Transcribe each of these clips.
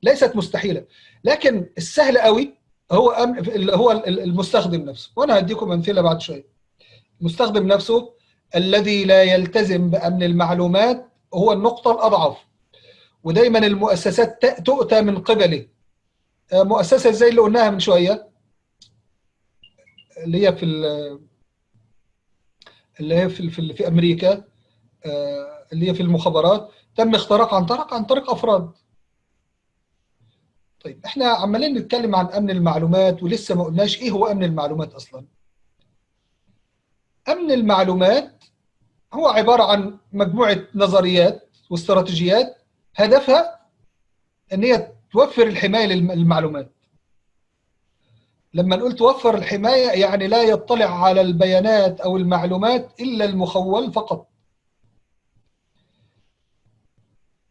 ليست مستحيلة، لكن السهل قوي هو اللي هو المستخدم نفسه، وانا هديكم امثلة بعد شوية. المستخدم نفسه الذي لا يلتزم بامن المعلومات هو النقطة الاضعف، ودايما المؤسسات تؤتى من قبله. مؤسسة زي اللي قلناها من شوية اللي هي في اللي هي في امريكا، اللي هي في المخابرات، تم اختراق عن طريق افراد. طيب، احنا عمالين نتكلم عن امن المعلومات ولسه ما قلناش ايه هو امن المعلومات اصلا. امن المعلومات هو عبارة عن مجموعة نظريات واستراتيجيات هدفها ان هي توفر الحماية للمعلومات. لما نقول توفر الحماية، يعني لا يطلع على البيانات او المعلومات الا المخول فقط.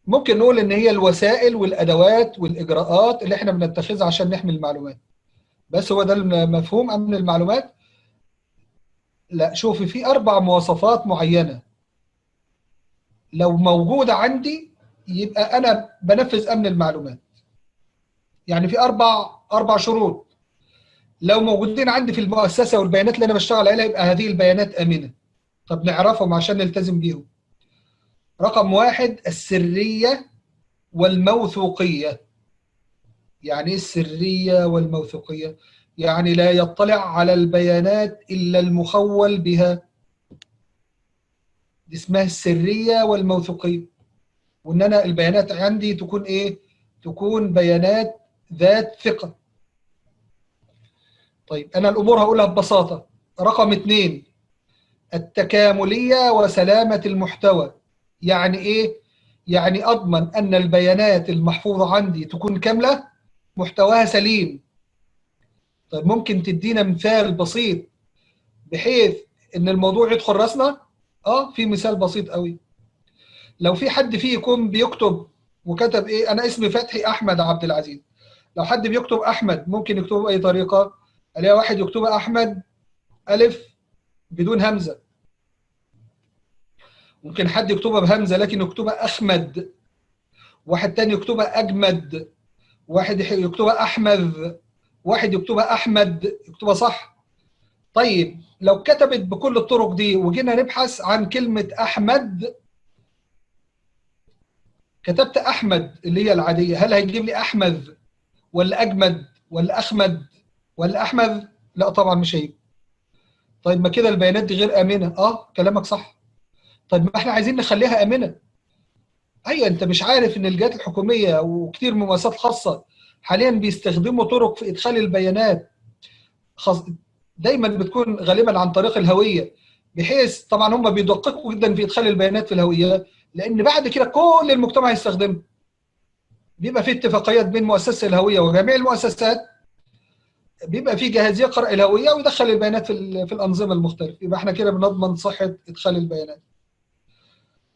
ممكن نقول ان هي الوسائل والادوات والاجراءات اللي احنا بنتخذها عشان نحمي المعلومات. بس هو ده المفهوم امن المعلومات؟ لا، شوفي، في 4 مواصفات معينة لو موجودة عندي يبقى انا بنفذ امن المعلومات. يعني في اربع شروط لو موجودين عندي في المؤسسة والبيانات اللي انا بشتغل عليها يبقى هذه البيانات امنه. طب نعرفهم عشان نلتزم بيهم. رقم 1، السرية والموثوقيه. يعني ايه السرية والموثوقيه؟ يعني لا يطلع على البيانات الا المخول بها. دي اسمها السرية والموثوقيه. وان انا البيانات عندي تكون ايه؟ تكون بيانات ذات ثقة. طيب، انا الامور هقولها ببساطة. رقم 2، التكامليه وسلامه المحتوى. يعني ايه؟ يعني اضمن ان البيانات المحفوظة عندي تكون كاملة، محتواها سليم. طيب، ممكن تدينا مثال بسيط بحيث ان الموضوع يدخل راسنا؟ في مثال بسيط قوي. لو في حد فيكم بيكتب وكتب ايه، انا اسمي فتحي احمد عبد العزيز، لو حد بيكتب احمد ممكن يكتبه باي طريقه. الاقي واحد يكتبها احمد الف بدون همزه، ممكن حد يكتبها بهمزه لكن يكتبها احمد، واحد تاني يكتبها اجمد، واحد يكتبها احمذ، واحد يكتبها احمد، يكتبها صح. طيب، لو كتبت بكل الطرق دي وجينا نبحث عن كلمة احمد، كتبت احمد اللي هي العادية، هل هيجيب لي احمذ ولا اجمد ولا اخمد ولا احمذ؟ لا طبعا مش هيجي. طيب، ما كده البيانات دي غير امنه. كلامك صح. طيب، ما احنا عايزين نخليها امنه. ايوه، انت مش عارف ان الجهات الحكومية وكثير من المؤسسات الخاصة حاليا بيستخدموا طرق في ادخال البيانات دايما بتكون غالبا عن طريق الهوية، بحيث طبعا هم بيدققوا جدا في ادخال البيانات في الهوية، لان بعد كده كل المجتمع يستخدمها. بيبقى في اتفاقيات بين مؤسسة الهوية وجميع المؤسسات، بيبقى في جهاز يقرا الهوية ويدخل البيانات في الانظمة المختلفة. يبقى احنا كده بنضمن صحة ادخال البيانات.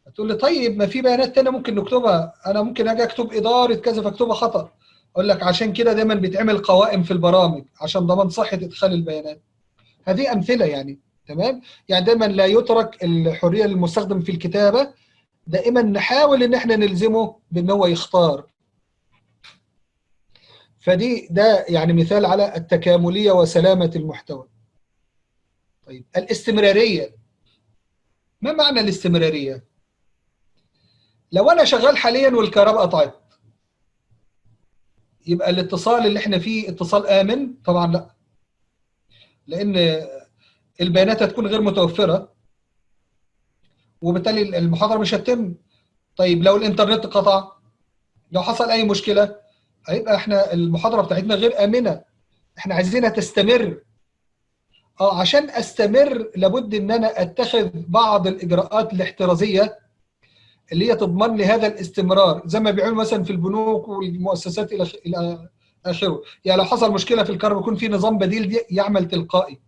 هتقول لي طيب ما في بيانات تانية ممكن نكتبها، انا ممكن اجي اكتب ادارة كذا فاكتبها خطا. اقول لك عشان كده دايما بيتعمل قوائم في البرامج عشان ضمان صحة ادخال البيانات. هذه امثلة يعني، تمام؟ يعني دايما لا يترك الحرية للمستخدم في الكتابة، دائما نحاول ان احنا نلزمه بان هو يختار. فدي ده يعني مثال على التكامليه وسلامه المحتوى. طيب، الاستمرارية. ما معنى الاستمرارية؟ لو انا شغال حاليا والكهرباء قطعت، يبقى الاتصال اللي احنا فيه اتصال امن؟ طبعا لا، لان البيانات هتكون غير متوفرة وبالتالي المحاضرة مش هتتم. طيب، لو الانترنت قطع، لو حصل اي مشكلة، هيبقى احنا المحاضرة بتاعتنا غير امنه. احنا عايزينها تستمر. عشان استمر لابد ان انا اتخذ بعض الاجراءات الاحترازية اللي هي تضمن لي هذا الاستمرار، زي ما بيعملوا مثلا في البنوك والمؤسسات الى اخره. يعني لو حصل مشكلة في الكهرباء يكون في نظام بديل دي يعمل تلقائي.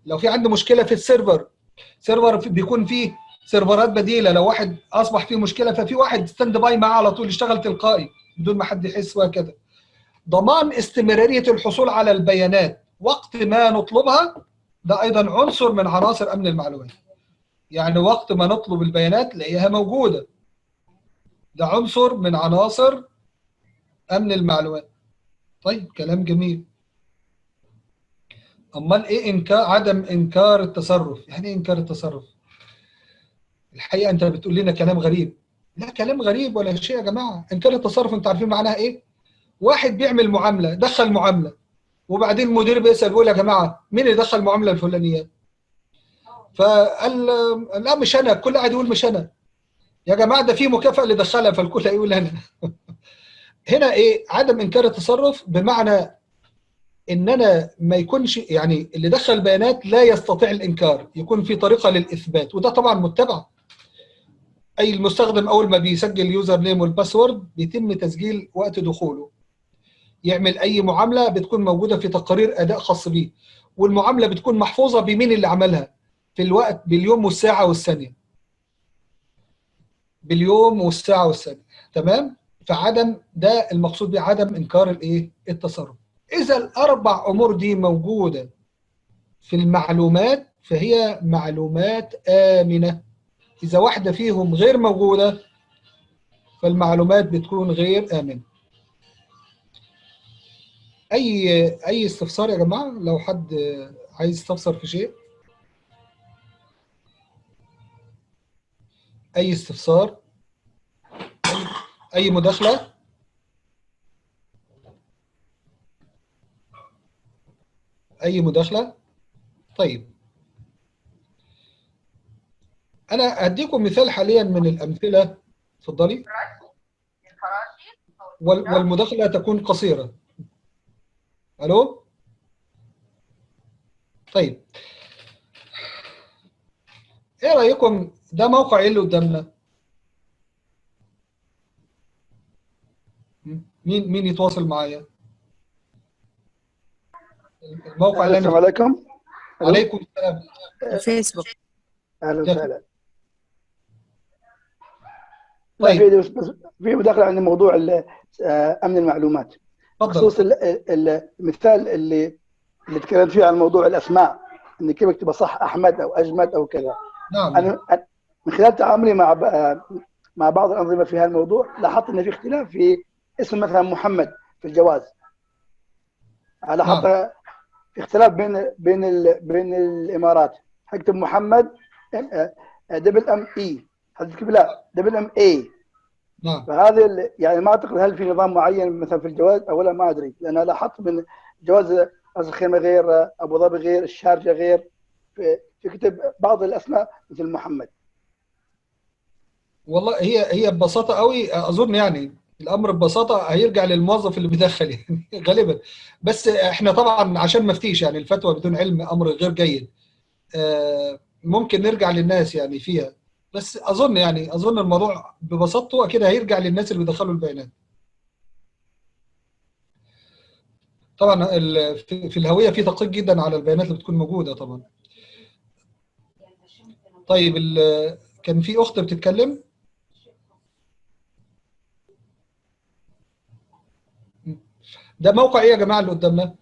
لو في عنده مشكلة في ال server بيكون فيه سيرفرات بديله، لو واحد اصبح فيه مشكلة ففي واحد stand by معاه على طول يشتغل تلقائي بدون ما حد يحس، وهكذا. ضمان استمرارية الحصول على البيانات وقت ما نطلبها ده ايضا عنصر من عناصر امن المعلومات. يعني وقت ما نطلب البيانات نلاقيها موجودة، ده عنصر من عناصر امن المعلومات. طيب كلام جميل. امال ايه انكار، عدم انكار التصرف؟ يعني ايه انكار التصرف؟ الحقيقة انت بتقول لنا كلام غريب. لا كلام غريب ولا شيء يا جماعة. انكار التصرف انتوا عارفين معناها ايه؟ واحد بيعمل معاملة، دخل معاملة، وبعدين المدير بيسال بيقول يا جماعة مين اللي دخل المعاملة الفلانية؟ فقال لا مش انا، الكل قاعد يقول مش انا. يا جماعة ده في مكافاة اللي دخلها، فالكل هيقول انا. هنا ايه عدم انكار التصرف؟ بمعنى ان انا ما يكونش يعني اللي دخل بيانات لا يستطيع الانكار، يكون في طريقه للاثبات، وده طبعا متبع. اي المستخدم اول ما بيسجل ال username وال password بيتم تسجيل وقت دخوله، يعمل اي معاملة بتكون موجودة في تقارير اداء خاص بيه، والمعاملة بتكون محفوظة بمين اللي عملها في الوقت باليوم والساعة والثانية. باليوم والساعة والثانية، تمام؟ فعدم ده المقصود بعدم انكار الايه؟ التصرف. اذا الاربع امور دي موجودة في المعلومات فهي معلومات امنه. اذا واحدة فيهم غير موجودة فالمعلومات بتكون غير امنه. اي استفسار يا جماعة؟ لو حد عايز يستفسر في شيء، اي استفسار، اي مداخله. اي مداخله. طيب انا هديكم مثال حاليا من الامثلة. اتفضلي. والمداخله تكون قصيرة. الو. طيب ايه رايكم ده موقع ايه اللي قدامنا؟ مين يتواصل معايا؟ الموقع اللي السلام عليكم. عليكم السلام. فيسبوك. اهلا وسهلا. طيب في مداخله عن موضوع امن المعلومات، بخصوص المثال اللي تكلمت فيه عن موضوع الاسماء، ان كيف اكتبها صح، احمد او اجمد او كذا. نعم. انا من خلال تعاملي مع بعض الانظمة في هذا الموضوع لاحظت ان في اختلاف في اسم مثلا محمد في الجواز. لاحظت نعم. في اختلاف بين الامارات، حكتب محمد double M E، حتكتب لا double M A. نعم. فهذا يعني ما اعتقد هل في نظام معين مثلا في الجواز او لا، ما ادري، لان لاحظت من جواز راس الخيمة غير، ابو ظبي غير، الشارجه غير، في كتب بعض الاسماء مثل محمد. والله هي ببساطة قوي اظن يعني الامر ببساطة هيرجع للموظف اللي بيدخل يعني غالبا، بس احنا طبعا عشان ما افتيش يعني الفتوى بدون علم امر غير جيد، ممكن نرجع للناس يعني فيها، بس اظن يعني اظن الموضوع ببساطته اكيد هيرجع للناس اللي بيدخلوا البيانات. طبعا في الهوية في تدقيق جدا على البيانات اللي بتكون موجودة طبعا. طيب كان في اخت بتتكلم. ده موقع ايه يا جماعة اللي قدامنا؟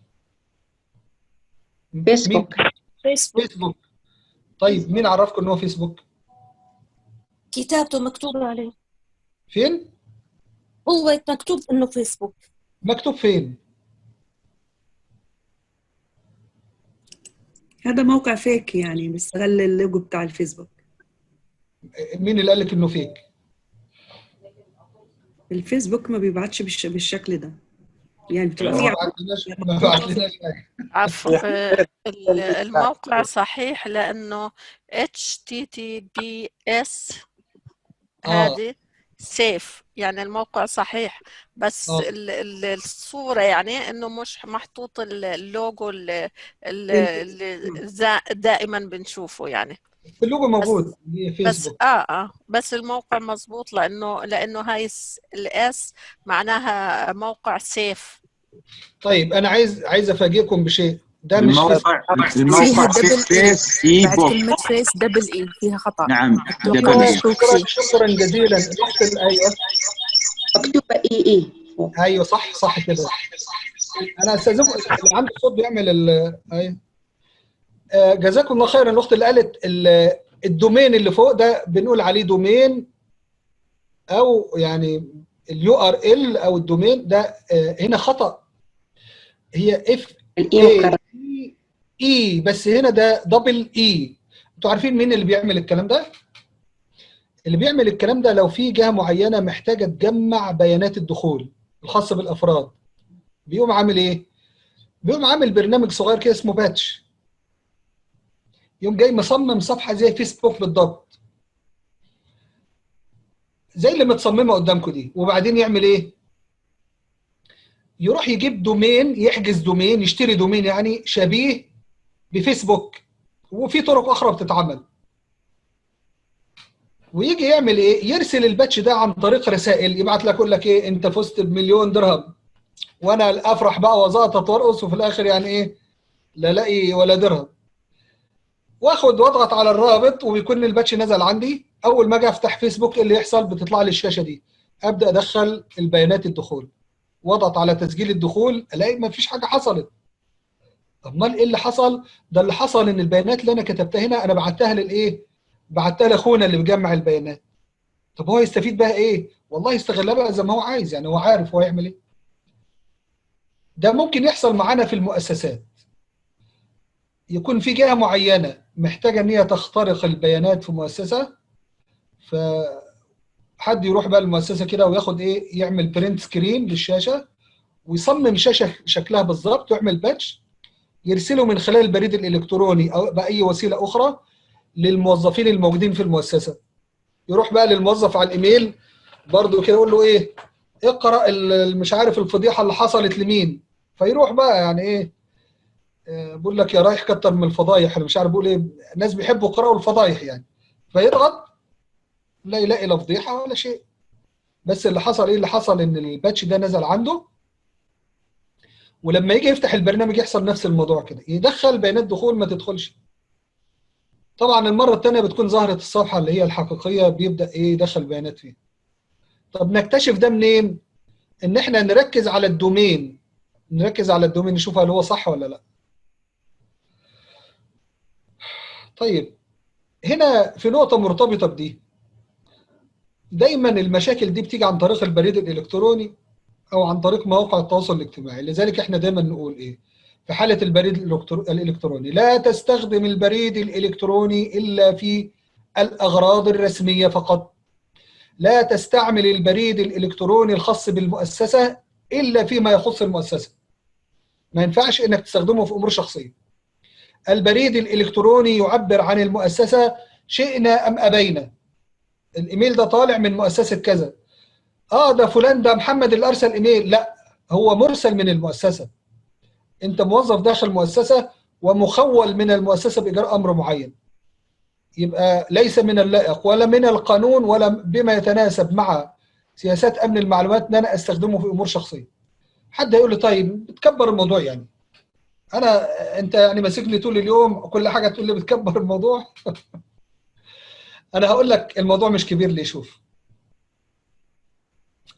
فيسبوك. فيسبوك. طيب مين عرفكم ان هو فيسبوك؟ كتابته مكتوب عليه. فين؟ هو مكتوب انه فيسبوك. مكتوب فين؟ هذا موقع fake يعني بيستغل اللوجو بتاع الفيسبوك. مين اللي قال لك انه fake؟ الفيسبوك ما بيبعتش بالشكل ده يعني، بتبقى فيه ما بعتلناش حاجة. عفوا الموقع صحيح لانه HTTPS هذه safe، يعني الموقع صحيح، بس الصورة يعني انه مش محطوط اللوجو اللي دائما بنشوفه يعني. اللوجو موجود بس بس الموقع مزبوط لانه هاي ال S معناها موقع safe. طيب انا عايز افاجئكم بشيء، ده مش الموقع فيس اي بعد بوك. كلمة فيس double E فيها خطأ. نعم double E. شكرا جزيلا. ايوه مكتوبة E E. ايوه صح كده. انا استاذنكم اللي عنده صوت بيعمل ايوه. جزاكم الله خيرا. الاخت اللي قالت ال domain اللي فوق ده بنقول عليه domain، او يعني ال URL او ال domain ده هنا خطا، هي F ال E مكرر. E، بس هنا ده double E. انتوا عارفين مين اللي بيعمل الكلام ده؟ اللي بيعمل الكلام ده لو في جهة معينة محتاجه تجمع بيانات الدخول الخاصة بالافراد، بيقوم عامل ايه؟ بيقوم عامل برنامج صغير كده اسمه patch، يقوم جاي مصمم صفحة زي فيسبوك بالضبط، زي اللي متصممه قدامكم دي، وبعدين يعمل ايه؟ يروح يجيب domain، يحجز domain، يشتري domain يعني شبيه بفيسبوك، وفي طرق اخرى بتتعمل، ويجي يعمل ايه؟ يرسل ال patch ده عن طريق رسائل، يبعت لك يقول لك ايه؟ انت فزت بمليون درهم، وانا افرح بقى وازقطط وارقص، وفي الاخر يعني ايه؟ لا الاقي ولا درهم. واخد واضغط على الرابط وبيكون ال patch نزل عندي. اول ما اجي افتح فيسبوك ايه اللي يحصل؟ بتطلع لي الشاشة دي، ابدا ادخل البيانات الدخول واضغط على تسجيل الدخول، الاقي ما فيش حاجة حصلت. امال ايه اللي حصل؟ ده اللي حصل ان البيانات اللي انا كتبتها هنا انا بعتها للايه؟ بعتها لاخونا اللي بيجمع البيانات. طب هو يستفيد بقى ايه؟ والله يستغلها بقى زي ما هو عايز، يعني هو عارف هو يعمل ايه. ده ممكن يحصل معانا في المؤسسات، يكون في جهة معينة محتاجه ان هي تخترق البيانات في مؤسسة، فحد يروح بقى المؤسسة كده وياخد ايه؟ يعمل print screen للشاشه ويصمم شاشة شكلها بالظبط، ويعمل patch يرسله من خلال البريد الالكتروني او باي وسيلة اخرى للموظفين الموجودين في المؤسسة. يروح بقى للموظف على الايميل برضه كده يقول له ايه؟ اقرا مش عارف الفضيحة اللي حصلت لمين. فيروح بقى يعني ايه؟ بقول لك يا رايح كتر من الفضايح، انا مش عارف بقول ايه، الناس بيحبوا يقراوا الفضايح يعني. فيضغط لا يلاقي لا فضيحة ولا شيء. بس اللي حصل ايه؟ اللي حصل ان ال patch ده نزل عنده، ولما يجي يفتح البرنامج يحصل نفس الموضوع كده، يدخل بيانات دخول ما تدخلش. طبعا المرة الثانية بتكون ظهرت الصفحة اللي هي الحقيقية، بيبدا ايه؟ يدخل بيانات فيها. طب نكتشف ده منين؟ ان احنا نركز على ال domain، نركز على ال domain نشوف هل هو صح ولا لا. طيب هنا في نقطة مرتبطة بدي، دايما المشاكل دي بتيجي عن طريق البريد الالكتروني او عن طريق مواقع التواصل الاجتماعي. لذلك احنا دايما نقول ايه في حاله البريد الالكتروني؟ لا تستخدم البريد الالكتروني الا في الاغراض الرسمية فقط. لا تستعمل البريد الالكتروني الخاص بالمؤسسه الا فيما يخص المؤسسة. ما ينفعش انك تستخدمه في امور شخصية. البريد الالكتروني يعبر عن المؤسسة شئنا ام ابينا. الايميل ده طالع من مؤسسة كذا، ده فلان، ده محمد اللي ارسل ايميل. لا، هو مرسل من المؤسسة. انت موظف داخل المؤسسة ومخول من المؤسسة باجراء امر معين، يبقى ليس من اللائق ولا من القانون ولا بما يتناسب مع سياسات امن المعلومات ان انا استخدمه في امور شخصية. حد هيقول لي طيب بتكبر الموضوع يعني، انا انت يعني ماسكني طول اليوم كل حاجة تقول لي بتكبر الموضوع. انا هقول لك الموضوع مش كبير ليه. شوف،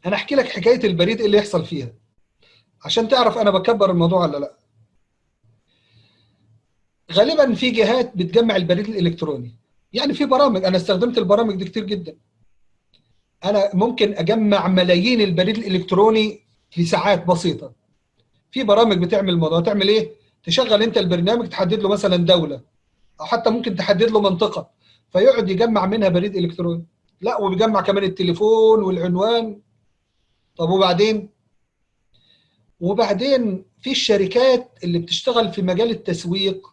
انا احكي لك حكاية البريد ايه اللي يحصل فيها عشان تعرف انا بكبر الموضوع ولا لا. غالبا في جهات بتجمع البريد الالكتروني، يعني في برامج، انا استخدمت البرامج دي كتير جدا. انا ممكن اجمع ملايين البريد الالكتروني في ساعات بسيطة. في برامج بتعمل الموضوع، تعمل ايه؟ تشغل انت البرنامج، تحدد له مثلا دولة او حتى ممكن تحدد له منطقة، فيقعد يجمع منها بريد الكتروني. لا، وبيجمع كمان التليفون والعنوان. طب وبعدين؟ وبعدين في الشركات اللي بتشتغل في مجال التسويق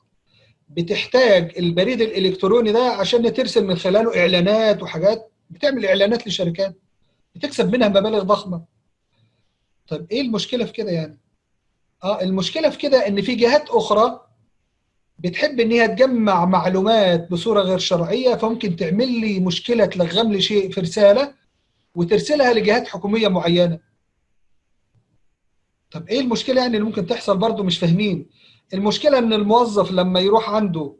بتحتاج البريد الالكتروني ده عشان ترسل من خلاله اعلانات وحاجات، بتعمل اعلانات لشركات بتكسب منها مبالغ ضخمة. طب ايه المشكلة في كده يعني؟ المشكلة في كده ان في جهات اخرى بتحب ان هي تجمع معلومات بصورة غير شرعية، فممكن تعمل لي مشكلة، تلغم لي شيء في رسالة وترسلها لجهات حكومية معينة. طب ايه المشكلة يعني اللي ممكن تحصل؟ برضو مش فاهمين. المشكلة ان الموظف لما يروح عنده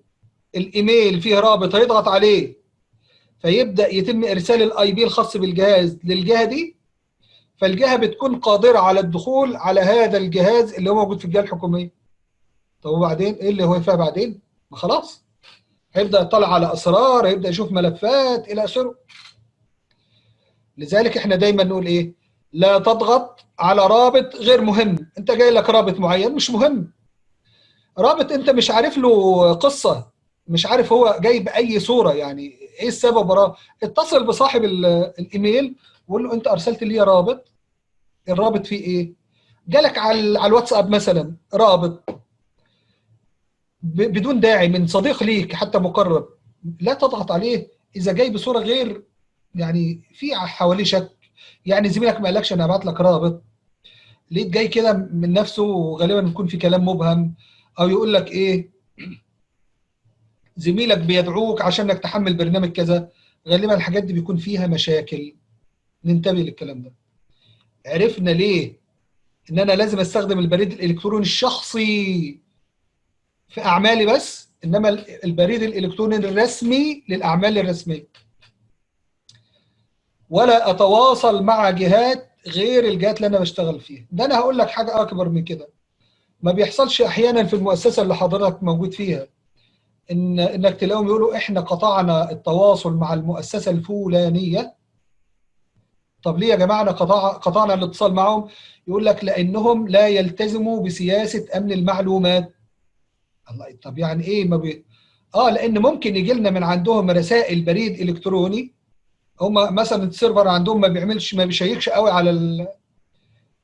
الايميل فيه رابط هيضغط عليه، فيبدا يتم ارسال ال IP الخاص بالجهاز للجهة دي، فالجهه بتكون قادرة على الدخول على هذا الجهاز اللي هو موجود في الجهة الحكومية. طب وبعدين ايه اللي هو فيها بعدين؟ ما خلاص هيبدا يطلع على اسرار، هيبدا يشوف ملفات الى اخره. لذلك احنا دايما نقول ايه؟ لا تضغط على رابط غير مهم. انت جاي لك رابط معين مش مهم، رابط انت مش عارف له قصة، مش عارف هو جاي باي صوره، يعني ايه السبب وراه. اتصل بصاحب الايميل وقول له انت ارسلت لي رابط، الرابط فيه ايه؟ جالك على الواتساب مثلا رابط بدون داعي من صديق ليك حتى مقرب، لا تضغط عليه اذا جاي بصورة غير، يعني في حواليه شك. يعني زميلك ما قالكش انا هبعت لك رابط، ليه جاي كده من نفسه؟ وغالبا بيكون في كلام مبهم، او يقول لك ايه، زميلك بيدعوك عشان انك تحمل برنامج كذا. غالبا الحاجات دي بيكون فيها مشاكل، ننتبه للكلام ده. عرفنا ليه ان انا لازم استخدم البريد الالكتروني الشخصي في اعمالي بس، انما البريد الالكتروني الرسمي للاعمال الرسمية، ولا اتواصل مع جهات غير الجهات اللي انا بشتغل فيها. ده انا هقول لك حاجة اكبر من كده، ما بيحصلش احيانا في المؤسسة اللي حضرتك موجود فيها انك تلاقيهم يقولوا احنا قطعنا التواصل مع المؤسسة الفلانية. طب ليه يا جماعة انا قطعنا الاتصال معهم؟ يقول لك لانهم لا يلتزموا بسياسة امن المعلومات. الله، طب يعني ايه ما بي... لان ممكن يجي لنا من عندهم رسائل بريد الكتروني، هم مثلا ال server عندهم ما بيعملش، ما بيشيكش قوي على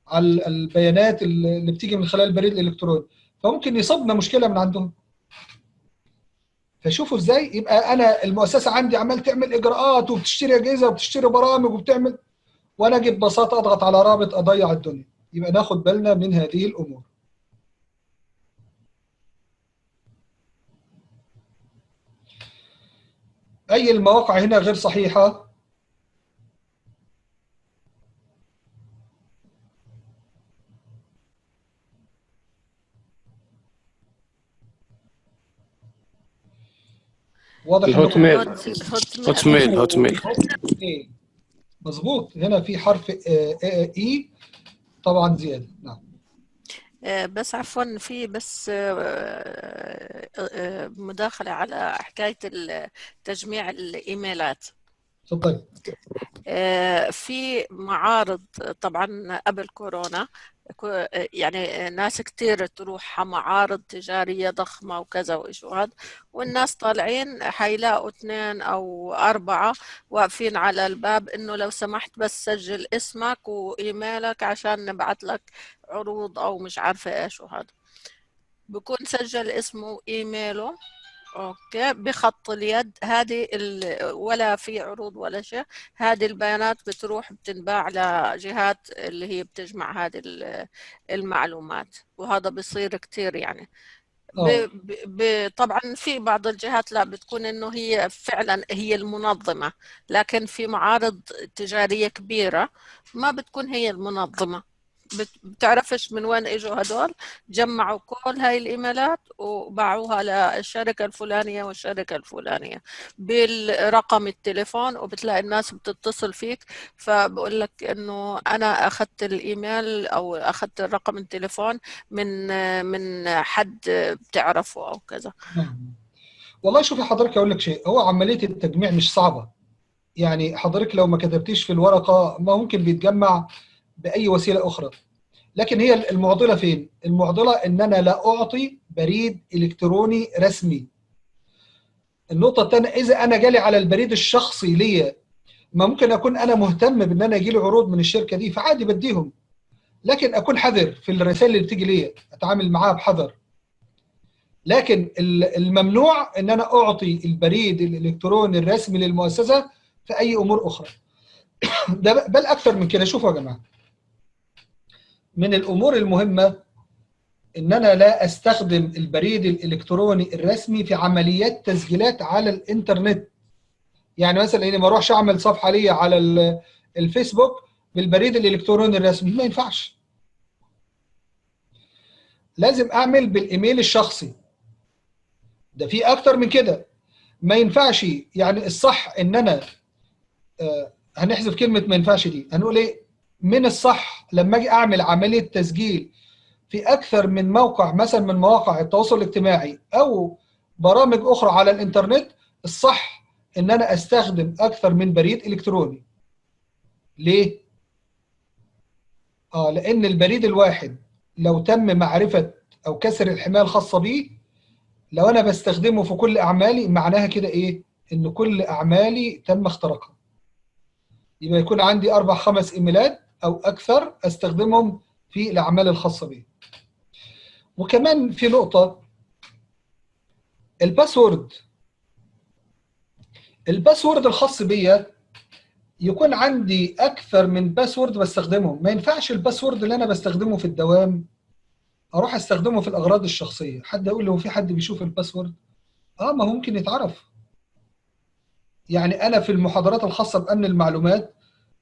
على البيانات اللي بتيجي من خلال البريد الالكتروني، فممكن يصيبنا مشكلة من عندهم. فشوفوا ازاي يبقى انا المؤسسة عندي عمال تعمل اجراءات وبتشتري اجهزة وبتشتري برامج وبتعمل، وانا اجي ببساطة اضغط على رابط اضيع الدنيا. يبقى ناخد بالنا من هذه الامور. اي المواقع هنا غير صحيحه؟ واضح ال Hotmail. Hotmail Hotmail مظبوط. هنا في حرف E طبعا زيادة. نعم. بس عفوا، في بس مداخله على حكاية تجميع الايميلات. تفضلي. في معارض طبعا قبل كورونا، يعني ناس كتير تروح معارض تجارية ضخمة وكذا وإيش وهذا، والناس طالعين حيلاقوا 2 أو 4 واقفين على الباب إنه لو سمحت بس سجل اسمك وإيميلك عشان نبعث لك عروض أو مش عارفة إيش وهذا. بكون سجل اسمه وإيميله okay بخط اليد، هذه ولا في عروض ولا شيء، هذه البيانات بتروح بتنباع لجهات اللي هي بتجمع هذه المعلومات، وهذا بيصير كثير يعني. طبعا في بعض الجهات لا بتكون انه هي فعلا هي المنظمة، لكن في معارض تجارية كبيرة ما بتكون هي المنظمة، بتعرفش من وين اجوا هدول، جمعوا كل هاي الايميلات وباعوها للشركة الفلانية والشركة الفلانية بالرقم التليفون، وبتلاقي الناس بتتصل فيك فبقول لك انه انا اخذت الايميل او اخذت الرقم التليفون من حد بتعرفه او كذا. والله شوفي حضرتك اقول لك شيء، هو عملية التجميع مش صعبة، يعني حضرتك لو ما كتبتيش في الورقة ما ممكن بيتجمع بأي وسيلة أخرى، لكن هي المعضلة فين؟ المعضلة إن أنا لا أعطي بريد إلكتروني رسمي. النقطة الثانية، إذا أنا جالي على البريد الشخصي ليا، ما ممكن أكون أنا مهتم بإن أنا يجيلي عروض من الشركة دي فعادي بديهم، لكن أكون حذر في الرسائل اللي بتيجي ليا، أتعامل معاها بحذر. لكن الممنوع إن أنا أعطي البريد الإلكتروني الرسمي للمؤسسة في أي أمور أخرى. ده بل أكثر من كده. شوفوا يا جماعة، من الأمور المهمة إن أنا لا أستخدم البريد الإلكتروني الرسمي في عمليات تسجيلات على الإنترنت. يعني مثلا إني ما أروحش أعمل صفحة ليا على الفيسبوك بالبريد الإلكتروني الرسمي، ما ينفعش. لازم أعمل بالإيميل الشخصي. ده في أكتر من كده، ما ينفعش. يعني الصح إن أنا هنحذف كلمة ما ينفعش دي، هنقول إيه؟ من الصح لما اجي اعمل عملية تسجيل في اكثر من موقع، مثلا من مواقع التواصل الاجتماعي او برامج اخرى على الانترنت، الصح ان انا استخدم اكثر من بريد الكتروني. ليه؟ لان البريد الواحد لو تم معرفة او كسر الحماية الخاصة بيه، لو انا بستخدمه في كل اعمالي، معناها كده ايه؟ ان كل اعمالي تم اختراقها. يبقى يكون عندي 4 5 ايميلات او اكثر استخدمهم في الاعمال الخاصة بي. وكمان في نقطة، ال password، ال password الخاص بيا يكون عندي اكثر من password بستخدمهم. ما ينفعش ال password اللي انا بستخدمه في الدوام اروح استخدمه في الاغراض الشخصية. حد يقول لي هو في حد بيشوف ال password؟ ما هو ممكن يتعرف. يعني انا في المحاضرات الخاصة بامن المعلومات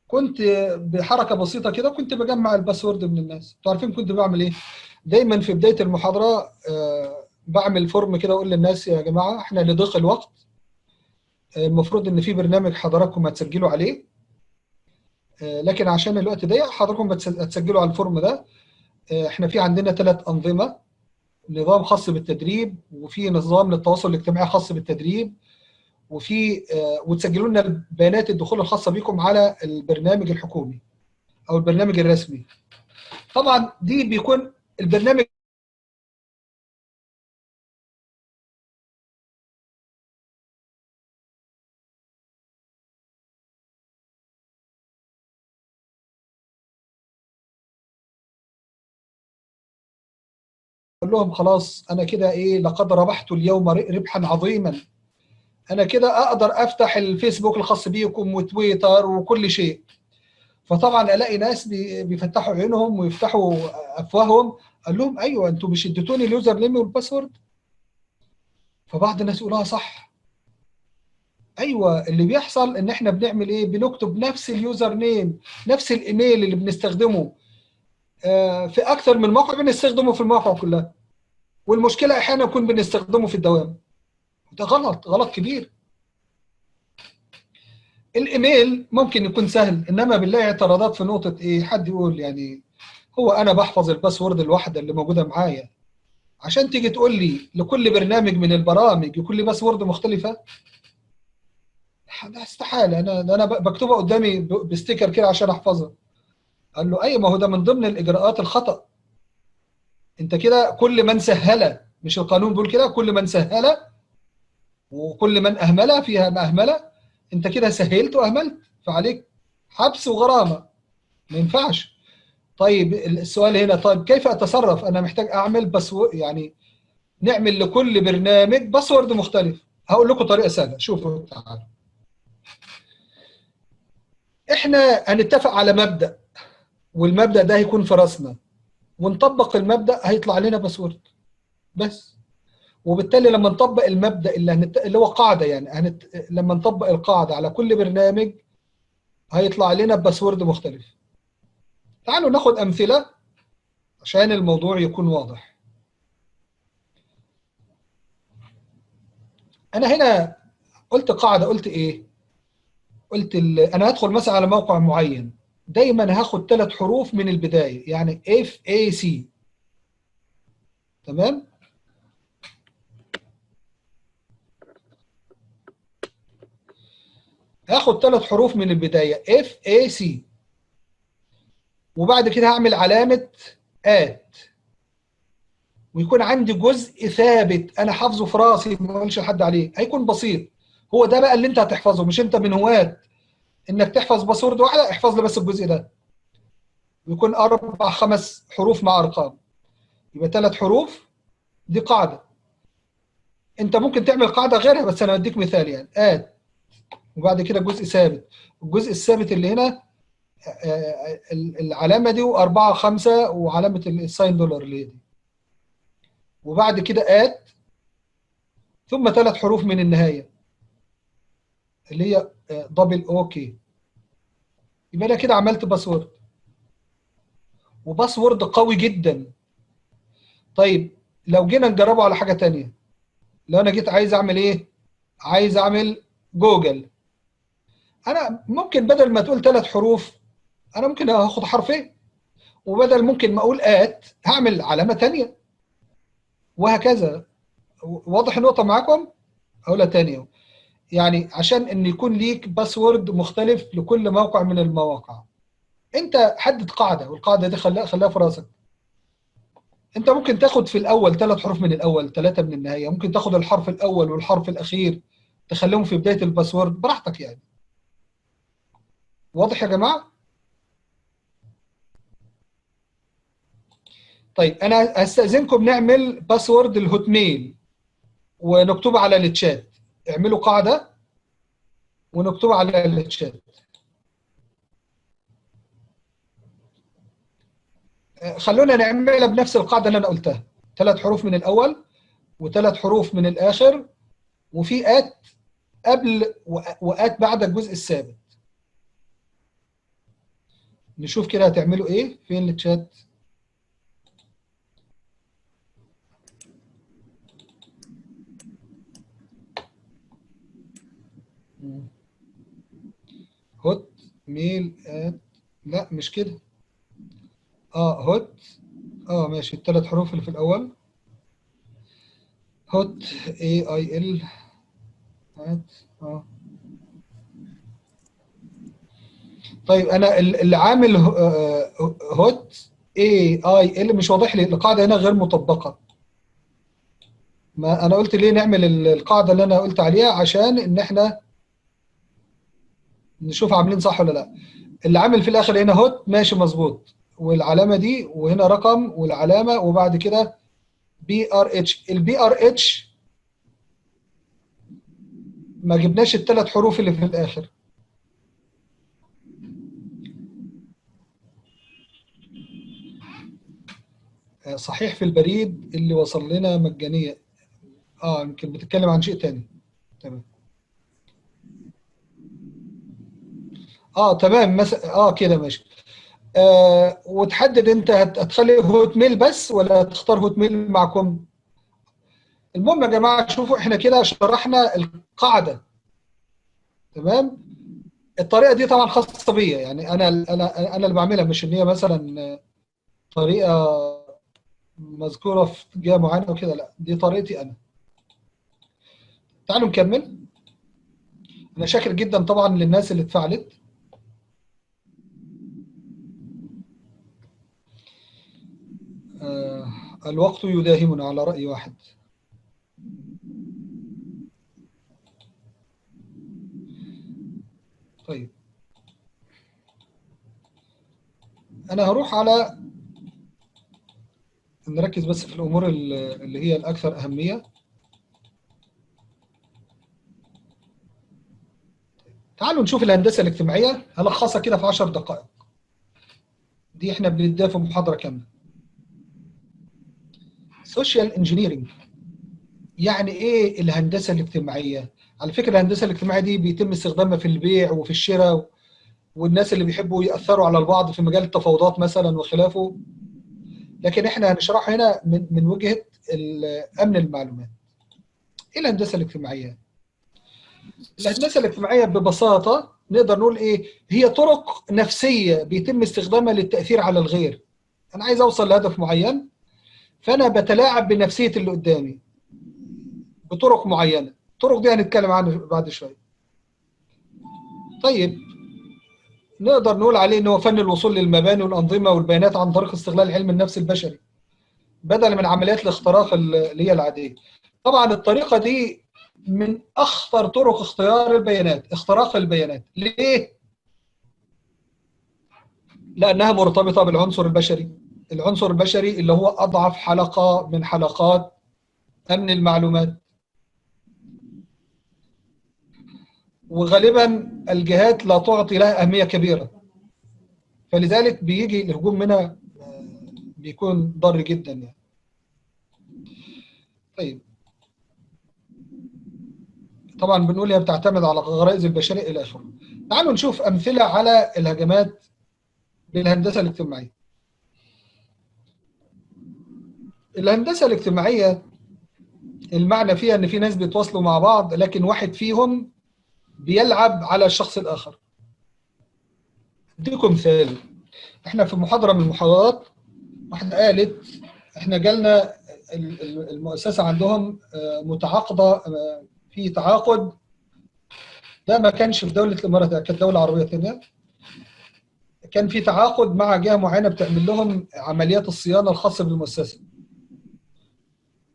كنت بحركة بسيطة كده كنت بجمع ال password من الناس. انتوا عارفين كنت بعمل ايه؟ دايما في بداية المحاضرة بعمل form كده اقول للناس يا جماعة احنا لضيق الوقت المفروض ان في برنامج حضراتكم هتسجلوا عليه، لكن عشان الوقت ضيق حضراتكم هتسجلوا على ال form ده. احنا في عندنا 3 انظمة، نظام خاص بالتدريب، وفي نظام للتواصل الاجتماعي خاص بالتدريب، وفي وتسجلوا لنا بيانات الدخول الخاصة بكم على البرنامج الحكومي او البرنامج الرسمي. طبعا دي بيكون البرنامج اقول لهم خلاص انا كده ايه، لقد ربحت اليوم ربحا عظيما، انا كده اقدر افتح الفيسبوك الخاص بيكم وتويتر وكل شيء. فطبعا الاقي ناس بيفتحوا عينهم ويفتحوا افواههم، قال لهم ايوه انتوا مش اديتوني ال username وال password؟ فبعض الناس يقولها صح، ايوه اللي بيحصل ان احنا بنعمل ايه؟ بنكتب نفس ال username نفس الايميل اللي بنستخدمه في اكثر من موقع، بنستخدمه في المواقع كلها، والمشكلة احيانا نكون بنستخدمه في الدوام. ده غلط، غلط كبير. الايميل ممكن يكون سهل، انما بنلاقي اعتراضات في نقطة ايه؟ حد يقول يعني هو انا بحفظ ال password الواحدة اللي موجودة معايا عشان تيجي تقول لي لكل برنامج من البرامج يكون لي password مختلفة؟ ده استحالة، انا بكتبها قدامي ب sticker كده عشان احفظها. قال له ايوه، ما هو ده من ضمن الاجراءات الخطا. انت كده كل من سهل، مش القانون بيقول كده، كل من سهل وكل من اهمل فيها ما اهمل، انت كده سهلت واهملت، فعليك حبس وغرامه، ما ينفعش. طيب السؤال هنا، طيب كيف اتصرف؟ انا محتاج اعمل password، يعني نعمل لكل برنامج password مختلف. هقول لكم طريقه سهلة، شوفوا تعالوا. احنا هنتفق على مبدا، والمبدا ده هيكون في راسنا، ونطبق المبدا هيطلع لنا password بس. وبالتالي لما نطبق المبدا اللي هو قاعدة، يعني لما نطبق القاعدة على كل برنامج هيطلع لنا password مختلف. تعالوا ناخد امثلة عشان الموضوع يكون واضح. انا هنا قلت قاعدة، قلت ايه؟ قلت انا هدخل مثلا على موقع معين، دايما هاخد 3 حروف من البداية، يعني F A C، تمام؟ هاخد 3 حروف من البداية F A C، وبعد كده هعمل علامة at، ويكون عندي جزء ثابت انا حافظه في راسي ما اقولش لحد عليه، هيكون بسيط. هو ده بقى اللي انت هتحفظه، مش انت من هواة انك تحفظ password واحدة، احفظ لي بس الجزء ده. ويكون 4 5 حروف مع ارقام، يبقى 3 حروف. دي قاعدة، انت ممكن تعمل قاعدة غيرها، بس انا بديك مثال يعني. at وبعد كده جزء ثابت، الجزء الثابت اللي هنا العلامة دي و4 5 وعلامة ال sign dollar اللي هي دي، وبعد كده at ثم 3 حروف من النهاية اللي هي double O K. يبقى انا كده عملت password، و password قوي جدا. طيب لو جينا نجربه على حاجة ثانية، لو انا جيت عايز اعمل ايه؟ عايز اعمل جوجل، انا ممكن بدل ما تقول 3 حروف انا ممكن اخد حرفين، وبدل ممكن ما اقول at هعمل علامة ثانية، وهكذا. واضح النقطة معاكم؟ اقولها ثانية، يعني عشان ان يكون ليك password مختلف لكل موقع من المواقع. انت حدد قاعدة، والقاعدة دي خليها في راسك. انت ممكن تاخد في الاول 3 حروف من الاول، 3 من النهاية، ممكن تاخد الحرف الاول والحرف الاخير تخليهم في بداية ال password، براحتك يعني. واضح يا جماعة؟ طيب انا هستاذنكم نعمل password ال Hotmail ونكتبه على التشات. اعملوا قاعدة ونكتبها على التشات. خلونا نعملها بنفس القاعدة اللي انا قلتها، 3 حروف من الاول و3 حروف من الاخر، وفي at قبل و at بعد الجزء الثابت. نشوف كده هتعملوا ايه. فين التشات؟ Hotmail at، لا مش كده، hot، ماشي، ال3 حروف اللي في الاول، hot A I L at. طيب انا اللي عامل hot A I L مش واضح لي، القاعدة هنا غير مطبقه. ما انا قلت ليه نعمل القاعدة اللي انا قلت عليها، عشان ان احنا نشوف عاملين صح ولا لا. اللي عامل في الاخر هنا hot ماشي مظبوط، والعلامة دي، وهنا رقم والعلامة، وبعد كده B R H. ال B R H ما جبناش ال3 حروف اللي في الاخر. صحيح في البريد اللي وصل لنا مجانية. يمكن بتتكلم عن شيء تاني. تمام. تمام مثلا، كده ماشي. وتحدد انت هتخلي Hotmail بس ولا هتختار Hotmail مع com. المهم يا جماعة شوفوا احنا كده شرحنا القاعدة. تمام. الطريقة دي طبعا خاصة بيا، يعني انا انا انا اللي بعملها، مش ان هي مثلا طريقه مذكورة في جهة معينة او كده، لا دي طريقتي انا. تعالوا نكمل. انا شاكر جدا طبعا للناس اللي اتفاعلت. الوقت يداهمنا على رأي واحد. طيب أنا هروح على نركز بس في الأمور اللي هي الأكثر أهمية. تعالوا نشوف الهندسة الاجتماعية، هلخصها كده في 10 دقائق. دي احنا بنديها في محاضرة كاملة. social engineering، يعني ايه الهندسة الاجتماعية؟ على فكرة الهندسة الاجتماعية دي بيتم استخدامها في البيع وفي الشراء، والناس اللي بيحبوا ياثروا على البعض في مجال التفاوضات مثلا وخلافه. لكن احنا هنشرحه هنا من وجهه امن المعلومات. ايه الهندسة الاجتماعية؟ الهندسة الاجتماعية ببساطة نقدر نقول ايه؟ هي طرق نفسية بيتم استخدامها للتاثير على الغير. انا عايز اوصل لهدف معين، فانا بتلاعب بنفسية اللي قدامي بطرق معينة. الطرق دي هنتكلم عنها بعد شوية. طيب نقدر نقول عليه ان هو فن الوصول للمباني والانظمة والبيانات عن طريق استغلال علم النفس البشري بدلا من عمليات الاختراق اللي هي العادية. طبعا الطريقة دي من اخطر طرق اختيار البيانات، اختراق البيانات. ليه؟ لانها مرتبطة بالعنصر البشري. العنصر البشري اللي هو اضعف حلقة من حلقات امن المعلومات. وغالبا الجهات لا تعطي لها اهمية كبيرة، فلذلك بيجي الهجوم منها بيكون ضار جدا يعني. طيب طبعا بنقول هي بتعتمد على غرائز البشرية الى اخره. تعالوا نشوف امثلة على الهجمات بالهندسة الاجتماعية. الهندسة الاجتماعية المعنى فيها ان في ناس بيتواصلوا مع بعض، لكن واحد فيهم بيلعب على الشخص الاخر. اديكم مثال. احنا في محاضرة من المحاضرات واحدة قالت احنا جالنا المؤسسة عندهم متعاقده في تعاقد، ده ما كانش في دولة الامارات، كانت دولة عربية ثانية. كان في تعاقد مع جهة معينة بتعمل لهم عمليات الصيانة الخاصة بالمؤسسه.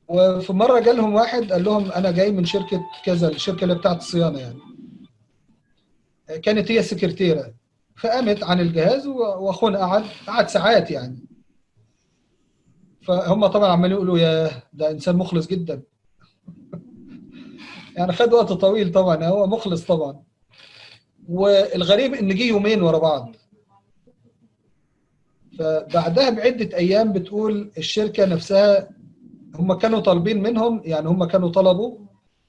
وفي مرة جالهم واحد قال لهم انا جاي من شركة كذا، الشركة اللي بتاعت الصيانة يعني. كانت هي السكرتيره، فقامت عن الجهاز واخونا قعد ساعات يعني. فهم طبعا عمالين يقولوا يا ده انسان مخلص جدا. يعني خد وقت طويل طبعا، هو مخلص طبعا. والغريب ان جه يومين ورا بعض. فبعدها بعده ايام بتقول الشركة نفسها هم كانوا طالبين منهم، يعني هم كانوا طلبوا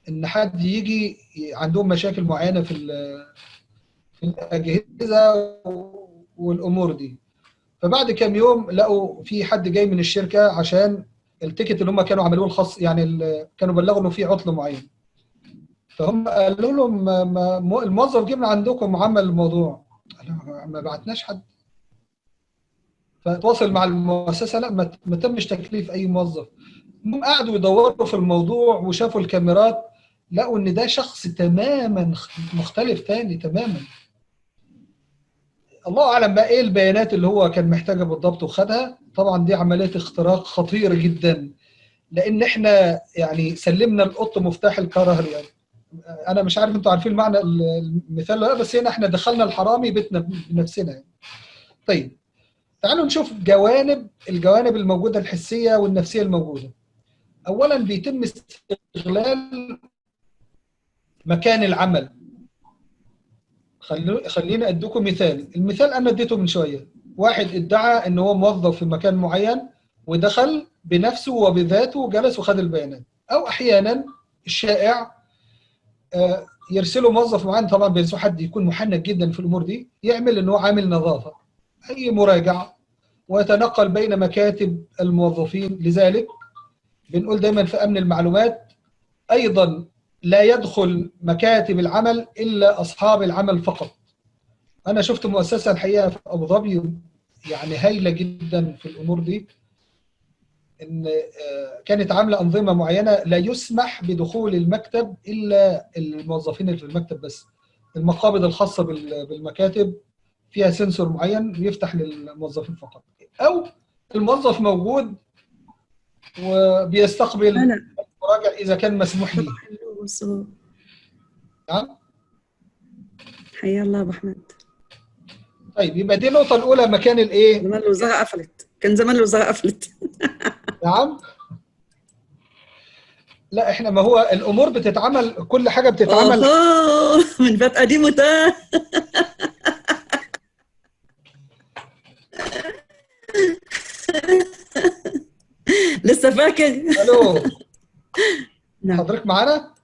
ان حد يجي عندهم مشاكل معينة في الاجهزة والامور دي. فبعد كام يوم لقوا في حد جاي من الشركة عشان ال ticket اللي هم كانوا عملوه الخاص، يعني كانوا بلغوا انه في عطل معين. فهم قالوا لهم الموظف جه من عندكم وعمل الموضوع. قالوا ما بعتناش حد. فتواصل مع المؤسسة، لا ما تمش تكليف اي موظف. المهم قعدوا يدوروا في الموضوع وشافوا الكاميرات، لقوا ان ده شخص تماما مختلف تاني تماما. الله اعلم بقى ايه البيانات اللي هو كان محتاجها بالضبط وخدها. طبعا دي عملية اختراق خطيرة جدا، لان احنا يعني سلمنا القط مفتاح الكرهر. يعني انا مش عارف انتوا عارفين معنى المثال ولا، بس هنا احنا دخلنا الحرامي بيتنا بنفسنا يعني. طيب تعالوا نشوف الجوانب الموجودة الحسية والنفسية الموجودة. اولا بيتم استغلال مكان العمل. خليني اديكم مثال. المثال انا اديته من شوية، واحد ادعى ان هو موظف في مكان معين ودخل بنفسه وبذاته وجلس وخد البيانات. او احيانا الشائع يرسلوا موظف معين، طبعا بيرسلوا حد يكون محنك جدا في الامور دي، يعمل ان هو عامل نظافة، اي مراجعه، ويتنقل بين مكاتب الموظفين. لذلك بنقول دايما في امن المعلومات ايضا لا يدخل مكاتب العمل الا اصحاب العمل فقط. انا شفت مؤسسة الحقيقة في ابو ظبي يعني هايلة جدا في الامور دي، ان كانت عامله انظمة معينة لا يسمح بدخول المكتب الا الموظفين اللي في المكتب بس. المقابض الخاصة بالمكاتب فيها سنسور معين يفتح للموظفين فقط، او الموظف موجود وبيستقبل المراجع اذا كان مسموح له. نعم، حيا الله ابو احمد. طيب يبقى دي النقطة الاولى، مكان الايه؟ زمان الوزارة قفلت، كان زمان الوزارة قفلت. نعم، لا احنا ما هو الامور بتتعمل، كل حاجة بتتعمل من باب قديم وده. لسه فاكر. الو نعم. حضرتك معانا؟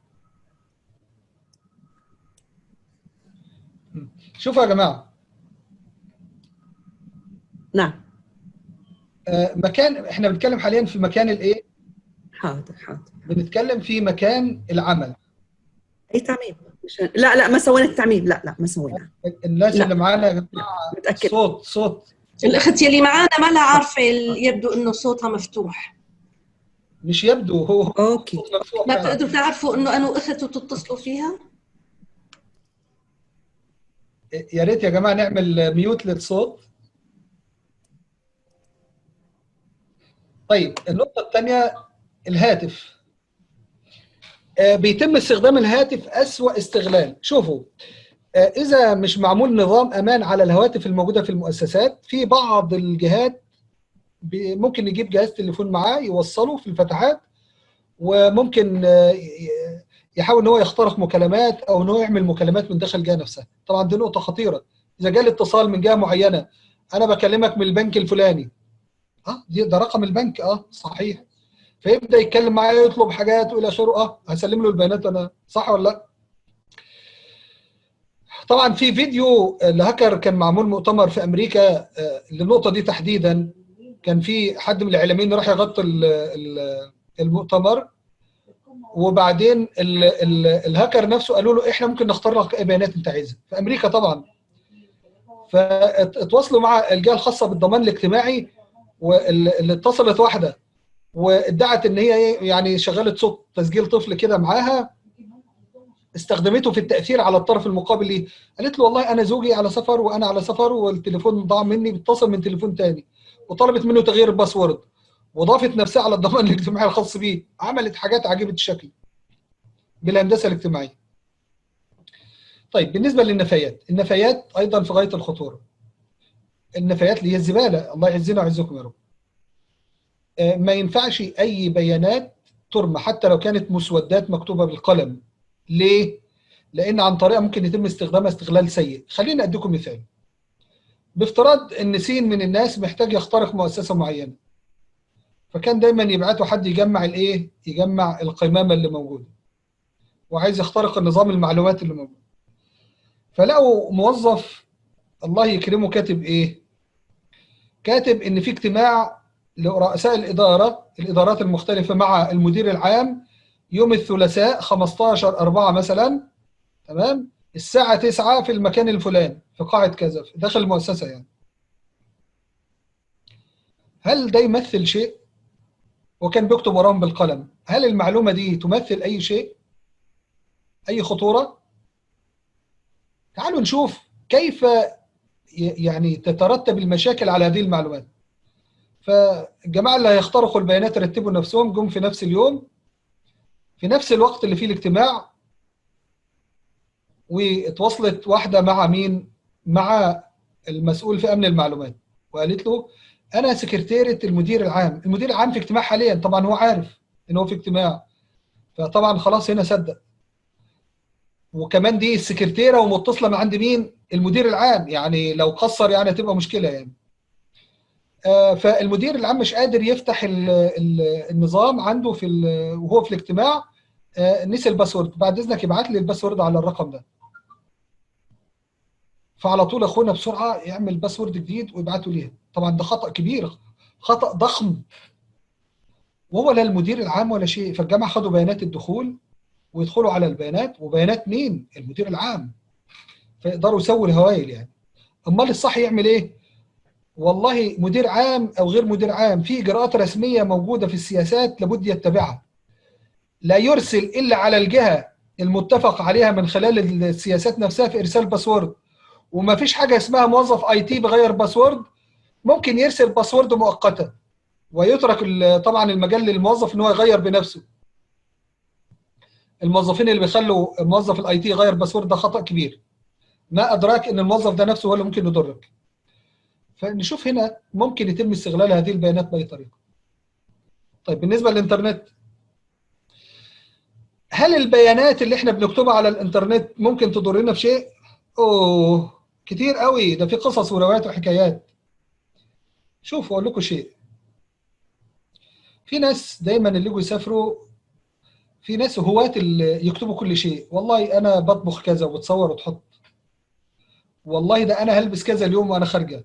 شوفوا يا جماعة. نعم. مكان، احنا بنتكلم حاليا في مكان الايه؟ حاضر حاضر. بنتكلم في مكان العمل. اي تعميم؟ لا لا ما سوينا التعميم، لا لا ما سوينا. الناس اللي معانا يا جماعة متأكد. صوت الاخت يلي معانا ما لها عارفه، يبدو انه صوتها مفتوح. مش يبدو، هو okay. مفتوح. ما بتقدروا تعرفوا انه انا واخت وتتصلوا فيها؟ يا ريت يا جماعة نعمل mute للصوت. طيب النقطة الثانية الهاتف. بيتم استخدام الهاتف أسوأ استغلال. شوفوا، إذا مش معمول نظام أمان على الهواتف الموجودة في المؤسسات، في بعض الجهات ممكن يجيب جهاز تليفون معاه يوصله في الفتحات، وممكن يحاول ان هو يخترق مكالمات او ان هو يعمل مكالمات من داخل الجهة نفسها. طبعا دي نقطة خطيرة. اذا جالي اتصال من جهة معينة، انا بكلمك من البنك الفلاني، ده رقم البنك، صحيح، فيبدا يتكلم معايا يطلب حاجات والى اخره، هسلم له البيانات انا، صح ولا لا؟ طبعا في فيديو لهاكر كان معمول مؤتمر في امريكا للنقطة دي تحديدا، كان في حد من الاعلاميين راح يغطي المؤتمر، وبعدين الهاكر نفسه قالوا له احنا ممكن نختار لك اي بيانات انت عايزها في امريكا طبعا. فاتواصلوا مع الجهة الخاصة بالضمان الاجتماعي، واللي اتصلت واحدة وادعت ان هي يعني شغلت صوت تسجيل طفل كده معاها، استخدمته في التاثير على الطرف المقابل ليه. قالت له والله انا زوجي على سفر وانا على سفر والتليفون ضاع مني، بيتصل من تليفون تاني، وطلبت منه تغيير ال password، وضافت نفسها على الضمان الاجتماعي الخاص بيه. عملت حاجات عجيبة الشكل بالهندسة الاجتماعية. طيب بالنسبة للنفايات، النفايات ايضا في غاية الخطورة. النفايات اللي هي الزبالة، الله يعزنا ويعزكم يا رب. ما ينفعش اي بيانات ترمى حتى لو كانت مسودات مكتوبة بالقلم. ليه؟ لان عن طريقه ممكن يتم استخدامها استغلال سيء. خليني اديكم مثال. بافتراض ان سين من الناس محتاج يخترق مؤسسة معينة، فكان دايما يبعتوا حد يجمع الايه؟ يجمع القمامة اللي موجودة، وعايز يخترق النظام المعلومات اللي موجود. فلقوا موظف الله يكرمه كاتب ايه؟ كاتب ان في اجتماع لرؤساء الادارات المختلفة مع المدير العام يوم الثلاثاء 15/4 مثلا، تمام، الساعة 9 في المكان الفلاني في قاعة كذا داخل المؤسسة يعني. هل ده يمثل شيء؟ وكان بيكتب وراهم بالقلم. هل المعلومة دي تمثل اي شيء؟ اي خطورة؟ تعالوا نشوف كيف يعني تترتب المشاكل على هذه المعلومات. فالجماعه اللي هيخترقوا البيانات رتبوا نفسهم، جم في نفس اليوم في نفس الوقت اللي فيه الاجتماع، واتواصلت واحدة مع مين؟ مع المسؤول في امن المعلومات، وقالت له انا سكرتيره المدير العام، المدير العام في اجتماع حاليا، طبعا هو عارف ان هو في اجتماع، فطبعا خلاص هنا صدق. وكمان دي السكرتيره ومتصله من عند مين؟ المدير العام، يعني لو قصر يعني هتبقى مشكلة يعني. فالمدير العام مش قادر يفتح النظام عنده في وهو في الاجتماع، نسي ال password، بعد اذنك ابعت لي ال password على الرقم ده. فعلى طول اخونا بسرعة يعمل password جديد ويبعته ليها. طبعا ده خطا كبير، خطا ضخم، وهو لا المدير العام ولا شيء. فالجامعه خدوا بيانات الدخول ويدخلوا على البيانات، وبيانات مين؟ المدير العام، فيقدروا يسووا الهوايل يعني. امال الصح يعمل ايه؟ والله مدير عام او غير مدير عام، في اجراءات رسمية موجودة في السياسات لابد يتبعها. لا يرسل الا على الجهة المتفق عليها من خلال السياسات نفسها في ارسال password، وما فيش حاجة اسمها موظف IT بغير password. ممكن يرسل password مؤقتة ويترك طبعا المجال للموظف ان هو يغير بنفسه. الموظفين اللي بيخلوا موظف ال IT يغير password ده خطأ كبير. ما ادراك ان الموظف ده نفسه هو اللي ممكن يضرك. فنشوف هنا ممكن يتم استغلال هذه البيانات باي طريقه. طيب بالنسبة للانترنت، هل البيانات اللي احنا بنكتبها على الانترنت ممكن تضرنا في شيء؟ اوه كتير قوي، ده في قصص وروايات وحكايات. شوفوا اقول لكم شيء، في ناس دايما اللي يجوا يسافروا، في ناس هواة اللي يكتبوا كل شيء، والله انا بطبخ كذا وبتصور وتحط، والله ده انا هلبس كذا اليوم وانا خارجه،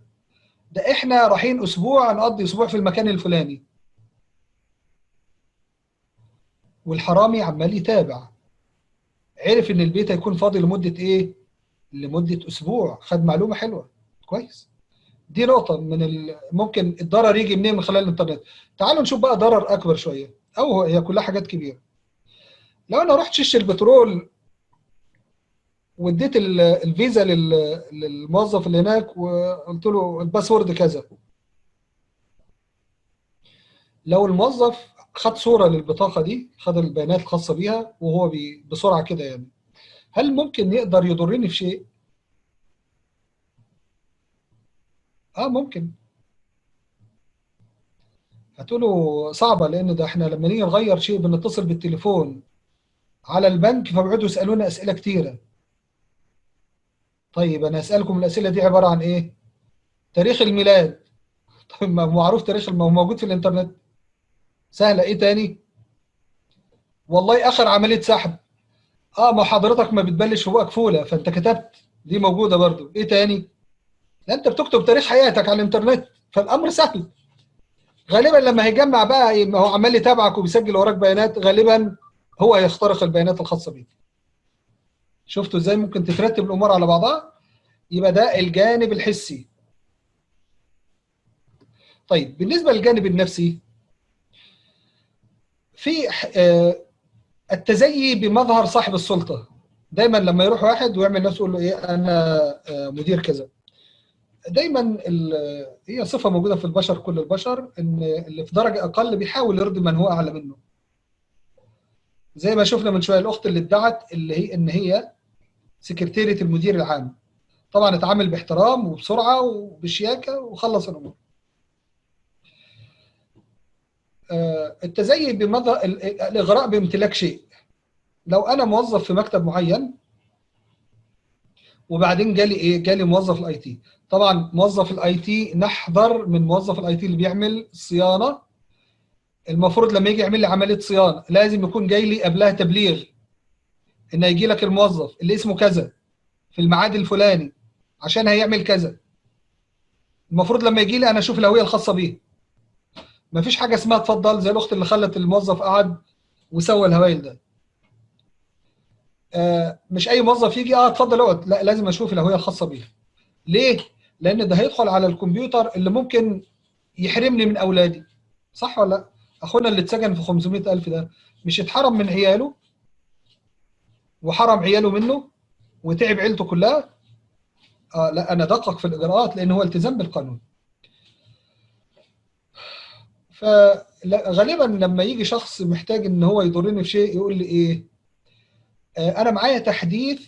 ده احنا رايحين اسبوع نقضي اسبوع في المكان الفلاني. والحرامي عمال يتابع، عرف ان البيت هيكون فاضي لمدة ايه؟ لمدة اسبوع، خد معلومة حلوة كويس. دي نقطة من ممكن الضرر يجي منين من خلال الانترنت. تعالوا نشوف بقى ضرر اكبر شوية، او هي كلها حاجات كبيرة. لو انا رحت شيش البترول واديت الفيزا للموظف اللي هناك وقلت له ال password كذا، لو الموظف خد صوره للبطاقه دي، خد البيانات الخاصة بيها وهو بسرعة كده يعني، هل ممكن يقدر يضرني في شيء؟ ممكن. هتقولوا صعبة، لان ده احنا لما نيجي نغير شيء بنتصل بالتليفون على البنك فبيقعدوا يسالونا اسئلة كتيرة. طيب انا اسالكم الاسئلة دي عبارة عن ايه؟ تاريخ الميلاد. طيب ما معروف تاريخ، ما هو موجود في الانترنت، سهلة. ايه تاني؟ والله اخر عملية سحب، ما حضرتك ما بتبلش في بقك فوله فانت كتبت دي موجودة برضو. ايه تاني؟ لا انت بتكتب تاريخ حياتك على الانترنت، فالامر سهل. غالبا لما هيجمع بقى، ما هو عمال يتابعك وبيسجل وراك بيانات، غالبا هو هيخترق البيانات الخاصة بيك. شفتوا ازاي ممكن تترتب الامور على بعضها؟ يبقى ده الجانب الحسي. طيب بالنسبة للجانب النفسي، في التزيي بمظهر صاحب السلطة. دايما لما يروح واحد ويعمل نفسه يقول له ايه انا مدير كذا، دايما هي صفة موجودة في البشر، كل البشر، ان اللي في درجه اقل بيحاول يرضي من هو اعلى منه. زي ما شفنا من شوية الاخت اللي ادعت اللي هي ان هي سكرتيره المدير العام، طبعا اتعامل باحترام وبسرعة وبشياكه وخلص الامور. التزيي بمظهر الاغراء بامتلاك شيء. لو انا موظف في مكتب معين وبعدين جالي ايه؟ جالي موظف ال IT. طبعا موظف ال IT نحذر من موظف ال IT اللي بيعمل صيانة. المفروض لما يجي يعمل لي عملية صيانة لازم يكون جاي لي قبلها تبليغ ان هيجي لك الموظف اللي اسمه كذا في الميعاد الفلاني عشان هيعمل كذا. المفروض لما يجي لي انا اشوف الهوية الخاصة بيه. مفيش حاجة اسمها اتفضل زي الاخت اللي خلت الموظف قعد وسوى الهوايل ده. مش اي موظف يجي اتفضل اقعد، لا لازم اشوف الهوية الخاصة بيه. ليه؟ لان ده هيدخل على الكمبيوتر اللي ممكن يحرمني من اولادي، صح ولا لا؟ اخونا اللي اتسجن في 500,000 ده مش اتحرم من عياله وحرم عياله منه وتعب عيلته كلها؟ لا انا دقق في الاجراءات لان هو التزام بالقانون. فغالبا لما يجي شخص محتاج ان هو يضرني في شيء يقول لي ايه؟ انا معايا تحديث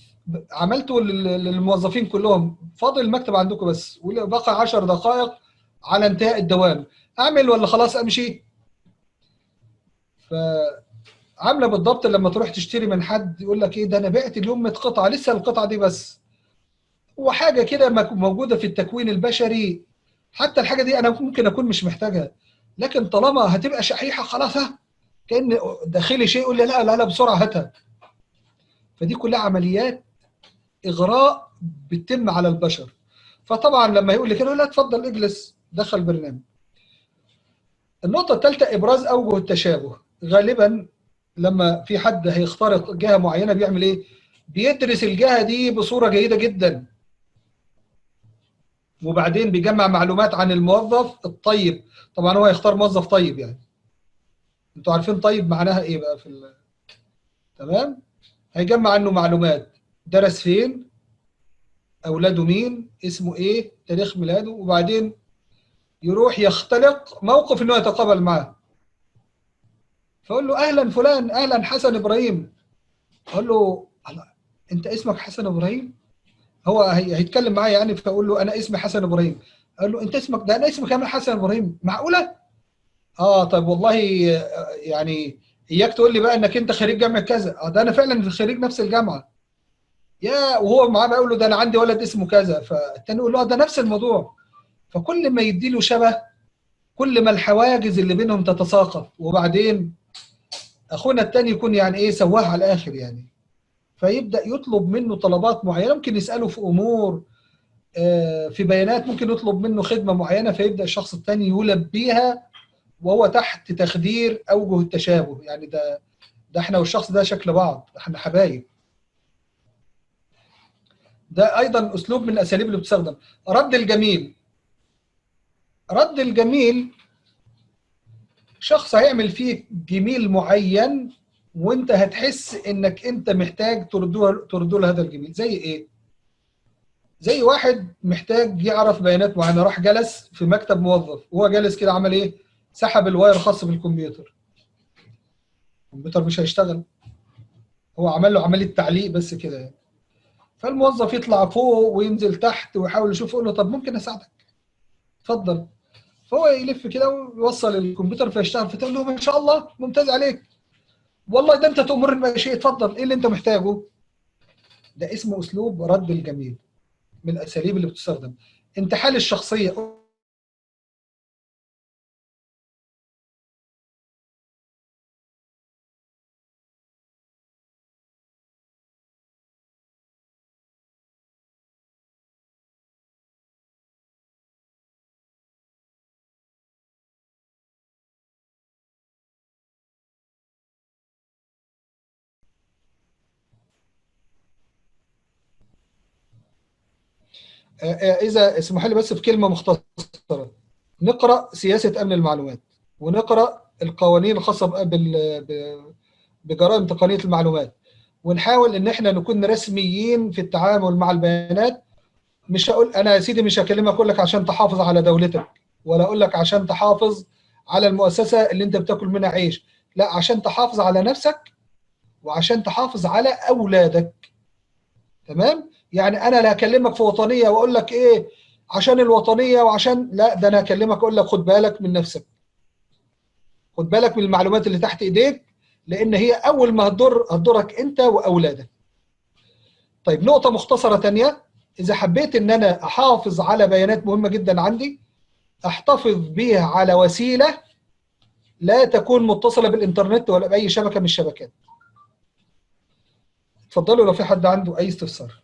عملته للموظفين كلهم، فاضل المكتب عندكم بس وبقى 10 دقائق على انتهاء الدوام، اعمل ولا خلاص امشي؟ فعامله بالضبط لما تروح تشتري من حد يقول لك ايه ده انا بعت اليوم 100 قطعه، لسه القطعة دي بس. وحاجه كده موجودة في التكوين البشري، حتى الحاجة دي انا ممكن اكون مش محتاجها، لكن طالما هتبقى شحيحة خلاص ها، كأن داخلي شيء يقول لي لا لا لا بسرعة هاتها. فدي كلها عمليات اغراء بتتم على البشر. فطبعا لما يقول لي كده لا اتفضل اجلس، دخل برنامج. النقطة الثالثة ابراز اوجه التشابه. غالبا لما في حد هيخترق جهة معينة بيعمل ايه؟ بيدرس الجهة دي بصورة جيدة جدا، وبعدين بيجمع معلومات عن الموظف الطيب. طبعا هو هيختار موظف طيب، يعني انتوا عارفين طيب معناها ايه بقى في تمام؟ هيجمع عنه معلومات، درس فين، اولاده مين، اسمه ايه، تاريخ ميلاده، وبعدين يروح يختلق موقف انه يتقابل معاه. فاقول له اهلا فلان، اهلا حسن ابراهيم. اقول له انت اسمك حسن ابراهيم؟ هو هيتكلم معايا يعني، فاقول له انا اسمي حسن ابراهيم. اقول له انت اسمك ده؟ انا اسمي كمان حسن ابراهيم. معقولة؟ طيب والله يعني اياك تقول لي بقى انك انت خريج جامعه كذا. ده انا فعلا خريج نفس الجامعة. يا وهو معاه بقى يقول له ده انا عندي ولد اسمه كذا، فالتاني يقول له ده نفس الموضوع. فكل ما يدي له شبه كل ما الحواجز اللي بينهم تتساقط، وبعدين اخونا التاني يكون يعني ايه سواه على الاخر يعني، فيبدا يطلب منه طلبات معينة، ممكن يساله في امور في بيانات، ممكن يطلب منه خدمة معينة، فيبدا الشخص التاني يلبيها وهو تحت تخدير اوجه التشابه. يعني ده احنا والشخص ده شكل بعض، احنا حبايب. ده ايضا اسلوب من الاساليب اللي بتستخدم. رد الجميل. رد الجميل، شخص هيعمل فيك جميل معين وانت هتحس انك انت محتاج تردوا له هذا الجميل. زي ايه؟ زي واحد محتاج يعرف بيانات معينة، راح جلس في مكتب موظف وهو جالس كده عمل ايه؟ سحب ال wire الخاص بالكمبيوتر. الكمبيوتر مش هيشتغل، هو عمل له عملية تعليق بس كده يعني. فالموظف يطلع فوق وينزل تحت ويحاول يشوف، يقول له طب ممكن اساعدك؟ اتفضل. فهو يلف كده ويوصل الكمبيوتر فيشتغل، فتقول له ما شاء الله ممتاز عليك، والله ده انت تأمرني بأي شيء، اتفضل ايه اللي انت محتاجه؟ ده اسمه اسلوب رد الجميل، من الاساليب اللي بتستخدم. انتحال الشخصية. إذا اسمح لي بس في كلمة مختصرة، نقرأ سياسة أمن المعلومات ونقرأ القوانين الخاصة بجرائم تقنية المعلومات، ونحاول ان احنا نكون رسميين في التعامل مع البيانات. مش هقول انا يا سيدي، مش هكلمك اقول لك عشان تحافظ على دولتك، ولا اقول لك عشان تحافظ على المؤسسة اللي انت بتاكل منها عيش، لا، عشان تحافظ على نفسك وعشان تحافظ على اولادك. تمام؟ يعني انا لا هكلمك في وطنية واقول لك ايه عشان الوطنية وعشان لا، ده انا هكلمك اقول لك خد بالك من نفسك، خد بالك من المعلومات اللي تحت ايديك، لان هي اول ما هتضر هتضرك انت واولادك. طيب، نقطة مختصره تانية، اذا حبيت ان انا احافظ على بيانات مهمة جدا عندي، احتفظ بيها على وسيلة لا تكون متصلة بالانترنت ولا باي شبكة من الشبكات. اتفضلوا لو في حد عنده اي استفسار.